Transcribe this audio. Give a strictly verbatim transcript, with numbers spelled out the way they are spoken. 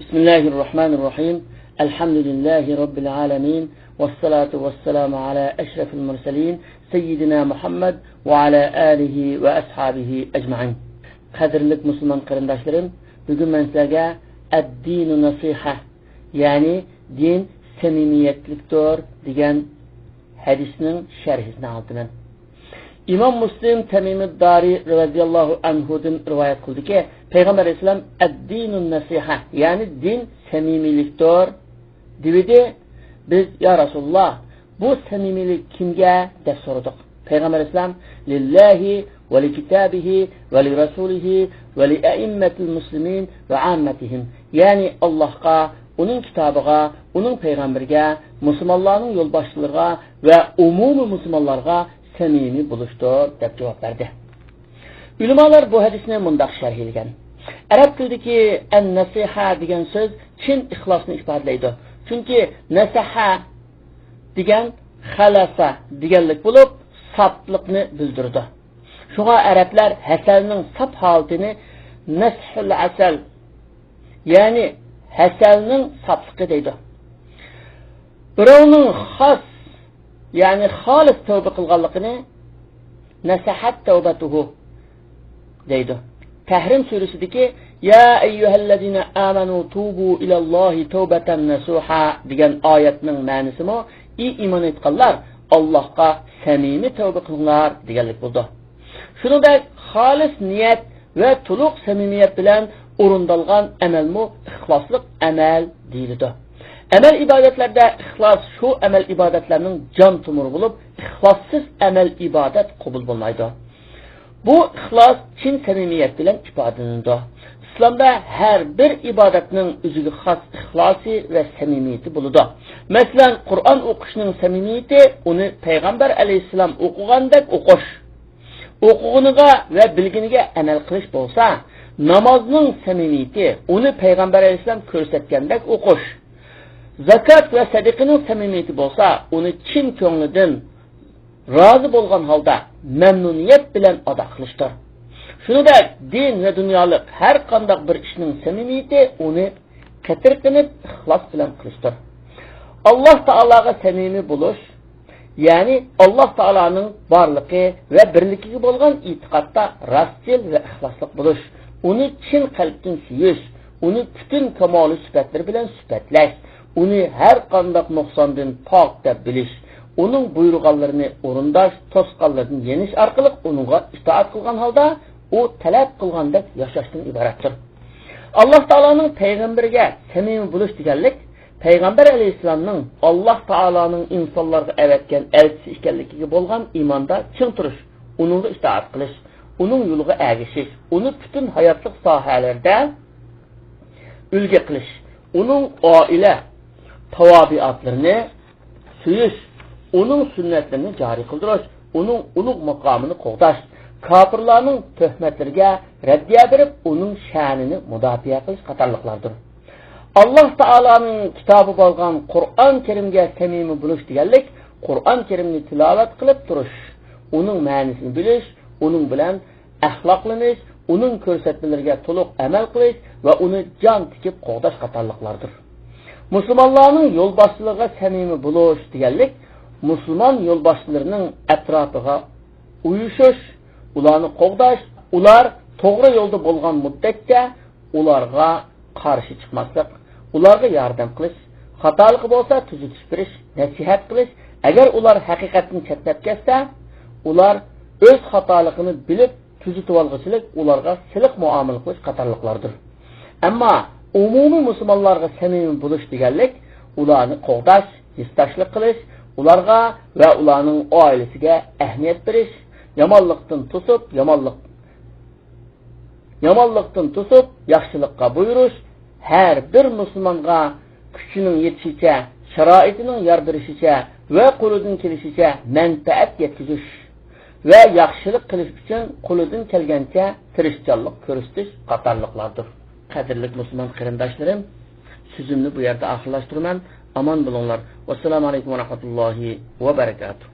بسم الله الرحمن الرحيم. الحمد لله رب العالمين. والصلاة والسلام على أشرف المرسلين سيدنا محمد وعلى آله وأصحابه أجمعين. قەدىرلىك مۇسۇلمان قېرىنداشلىرىم، بۈگۈن مەن سىلەرگە «ئەددىنۇ نەسىھە»، يەنى «دىن سەمىمىيەتلىكتۇر» دېگەن ھەدىسنىڭ شەرھىسىنى ئاڭلىتىمەن. ئىمام مۇسلىم تەمىمىد دارى رەزىياللاھۇ ئەنھۇدىن رىۋايەت قىلدىكى، پەيغەمبەر ئەلەيھىسسالام «ئەددىنۇ نەسىھە»، يەنى «دىن سەمىمىيلىكتۇر» دېۋىدى. بىز: «يا رەسۇلاللا، بۇ سەمىمىيلىك كىمگە؟» دەپ سورىدۇق. پەيغەمبەر ئەلەيھىسسالام: «لله ولكتابه ولرسوله ولأئمة المسلمين وعامتهم»، يەنى ئاللاھقا، ئۇنىڭ كىتابىغا، ئۇنىڭ پەيغەمبىرىگە، مۇسۇلمانلارنىڭ يولباشچىلىرىغا ۋە ئومۇمىي مۇسۇلمانلارغا سەمىمىي بولۇشتۇر، دەپ جاۋاب بەردى. ئۆلىمالار بۇ ھەدىسنى مۇنداق شەرھلىگەن: ئەرەب تىلىدىكى «ئەن-نەسىھە» دېگەن سۆز چىن ئىخلاسنى ئىپادىلەيدۇ. چۈنكى «نەسەھە» دېگەن «خەلەسە» دېگەنلىك بولۇپ، ساپلىقنى بىلدۈرىدۇ. شۇڭا ئەرەبلەر ھەسەلنىڭ ساپ ھالىتىنى «نەسھۇل ئەسەل»، يەنى ھەسەلنىڭ ساپلىقى دەيدۇ. بىراۋنىڭ خاس، يەنى خالىس تەۋبە قىلغانلىقىنى «نەسەھەت تەۋبەتۇھۇ» دەيدۇ. تەھرىم سۈرىسىدىكى «يا أيها الذين آمنوا توبوا إلى الله توبة نصوحا» دېگەن ئايەتنىڭ مەنىسىمۇ «ئى ئىمان ئېيتقانلار، ئاللاھقا سەمىمىي تەۋبە قىلىڭلار» دېگەنلىك بولىدۇ. شۇنىڭدەك خالىس نىيەت ۋە تولۇق سەمىمىيەت بىلەن ئورۇندالغان ئەمەلمۇ ئىخلاسلىق ئەمەل دېيىلىدۇ. ئەمەل ئىبادەتلەردە ئىخلاس شۇ ئەمەل ئىبادەتلەرنىڭ جان تومۇرى بولۇپ، ئىخلاسسىز ئەمەل ئىبادەت قوبۇل بولمايدۇ. بۇ ئىخلاس چىن سەمىمىيەت بىلەن ئىپادىلىنىدۇ. ئىسلامدا ھەر بىر ئىبادەتنىڭ ئۆزىگە خاس ئىخلاسى ۋە سەمىمىيىتى بولىدۇ. مەسىلەن، قۇرئان ئوقۇشنىڭ سەمىمىيىتى ئۇنى پەيغەمبەر ئەلەيھىسسالام ئوقۇغاندەك ئوقۇش. ئوقۇغىنىغا ۋە بىلگىنىگە ئەمەل قىلىش بولسا، نامازنىڭ سەمىمىيىتى ئۇنى پەيغەمبەر ئەلەيھىسسالام كۆرسەتكەندەك ئوقۇش. زاكات ۋە سەدىقىنىڭ سەمىمىيىتى بولسا، ئۇنى چىن كۆڭلىدىن رازى بولغان ھالدا مەمنۇنىيەت بىلەن ئادا قىلىشتۇر. شۇنىڭدەك دىن ۋە دۇنيالىق ھەر قانداق بىر ئىشنىڭ سەمىمىيىتى ئۇنى قېتىرقىنىپ ئىخلاس بىلەن قىلىشتۇر. ئاللاھ تائالاغا سەمىمىي بولۇش، يەنى ئاللاھ تائالانىڭ بارلىقى ۋە بىرلىكىگە بولغان ئېتىقادتا راستچىل ۋە ئىخلاسلىق بولۇش، ئۇنى چىن قەلبتىن سۆيۈش، ئۇنى پۈتۈن كامالىي سۈپەتلىرى بىلەن سۈپەتلەش، ئۇنى ھەر قانداق نۇقساندىن پاك دەپ بىلىش، ئۇنىڭ بۇيرۇغانلىرىنى ئورۇنداش، توسقانلىرىدىن يېنىش ئارقىلىق ئۇنىڭغا ئىتائەت قىلغان ھالدا ئۇ تەلەپ قىلغاندەك ياشاشتىن ئىبارەتتۇر. ئاللاھ تائالانىڭ پەيغەمبىرىگە سەمىمىي بولۇش دېگەنلىك، پەيغەمبەر ئەلەيھىسسالامنىڭ ئاللاھ تائالانىڭ ئىنسانلارغا ئەۋەتكەن ئەلچىسى ئىكەنلىكىگە بولغان ئىماندا چىڭ تۇرۇش، ئۇنىڭغا ئىتائەت قىلىش، ئۇنىڭ يولىغا ئەگىشىش، ئۇنى پۈتۈن ھاياتلىق ساھەلىرىدە ئۈلگە قىلىش، ئۇنىڭ ئائىلە تاۋابىئاتلىرىنى سۆيۈش، ئۇنىڭ سۈننەتلىرىنى جارى قىلدۇرۇش، ئۇنىڭ ئۇلۇغ ماقامىنى قوغداش، كاپىرلارنىڭ تۆھمەتلىرىگە رەددىيە بېرىپ، ئۇنىڭ شەنىنى مۇداپىئە قىلىش قاتارلىقلاردۇر. ئاللاھ تائالانىڭ كىتابى بولغان قۇرئان كەرىمگە سەمىمىي بولۇش دېگەنلىك، قۇرئان كەرىمنى تىلاۋەت قىلىپ تۇرۇش، ئۇنىڭ مەنىسىنى بىلىش، ئۇنىڭ بىلەن ئەخلاقلىنىش، ئۇنىڭ كۆرسەتمىلىرىگە تولۇق ئەمەل قىلىش ۋە ئۇنى جان تىكىپ قوغداش قاتارلىقلاردۇر. مۇسۇلمانلارنىڭ يولباشچىلىرىغا سەمىمىي بولۇش دېگەنلىك، مۇسۇلمان يولباشچىلىرىنىڭ ئەتراپىغا ئۇيۇشۇش، ئۇلارنى قوغداش، ئۇلار توغرا يولدا بولغان مۇددەتتە ئۇلارغا قارشى چىقماسلىق، ئۇلارغا ياردەم قىلىش، خاتالىقى بولسا تۈزىتىش بېرىش، نەسىھەت قىلىش، ئەگەر ئۇلار ھەقىقەتتىن چەتنەپ كەتسە، ئۇلار ئۆز خاتالىقىنى بىلىپ تۈزىتىۋالغۇچىلىك، ئۇلارغا سىلىق مۇئامىلە قىلىش قاتارلىقلاردۇر. ئەمما ئومۇمىي مۇسۇلمانلارغا سەمىمىي بولۇش دېگەنلىك، ئۇلارنى قوغداش، ھېسداشلىق قىلىش، ئۇلارغا ۋە ئۇلارنىڭ ئائىلىسىگە ئەھمىيەت بېرىش، يامانلىقتىن توسۇپ، يامانلىق يامانلىقتىن توسۇپ، ياخشىلىققا بۇيرۇش، ھەر بىر مۇسۇلمانغا كۈچىنىڭ يېتىشىچە، شارائىتىنىڭ يار بېرىشىچە ۋە قولىدىن كېلىشىچە مەنپەئەت يەتكۈزۈش ۋە ياخشىلىق قىلىش ئۈچۈن قولىدىن كەلگەنچە تىرىشچانلىق كۆرسىتىش قاتارلىقلاردۇر. قەدىرلىك مۇسۇلمان قېرىنداشلىرىم، سۆزۈمنى بۇ يەردە ئاخىرلاشتۇرىمەن. ئامان بولۇڭلار. ۋەسسالامۇ ئەلەيكۇم ۋەرەھمەتۇللاھى ۋەبەرىكاتۇھ.